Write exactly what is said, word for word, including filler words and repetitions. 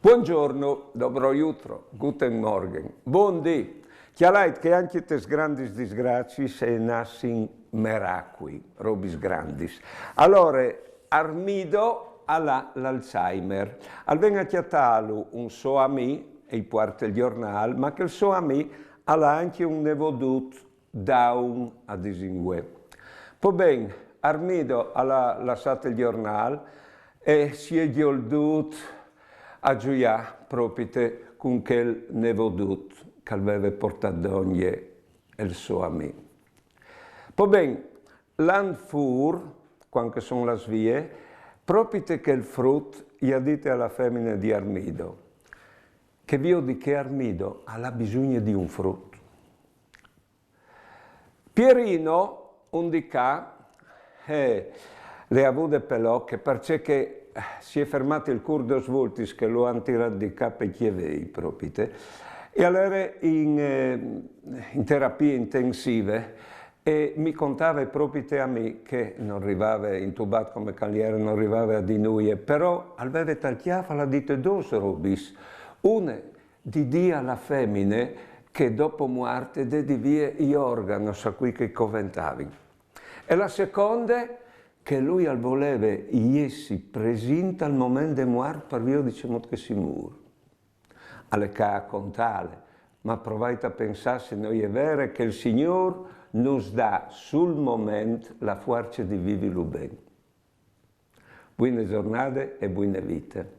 Buongiorno, dobro jutro, guten Morgen, bon dì. Cjalait che ancje tes grandis disgraciis e nassin meracui, robis grandis. Alore, Armido al à l'Alzheimer. Al ven a cjatâlu un so amì, e i puarte il gjornâl, ma chel so amì al à ancje un nevodut, Down, a disin vuê. Po ben, Armido al à lassât il gjornâl e si è gjoldût a zuiâ propite cun chel nevodut che al veve puartât dongje il so amì. Po ben, lant fûr, cuant che a son lâts vie, propite chel frut i à dite a la femine di Armido, che e viodi che Armido al à bisugne di un frut. Pierino, un dì ca, eh, le à vude pe l'oche, parcè che, eh, si è fermât il cûr dôs voltis che lu àn tirât di ca pe cjevei propite, e al jere in, eh, in terapie intensive, e mi contave propite a mi che nol rivave intubât come che al jere, nol rivave a dî nuie, però al veve tal cjâf, al à dite dôs robis, une di dî a la femine che dopo muarte e dedi vie i organos a cui che i coventavin. E la seconde, che lui al voleve jessi presint al moment de muart par viodi cemût che si mûr. Al è ca a contâle, ma provait a pensâ se no je vere che il Signôr nus da sul moment la fuarce di vivilu ben. Buine zornade e buine vite.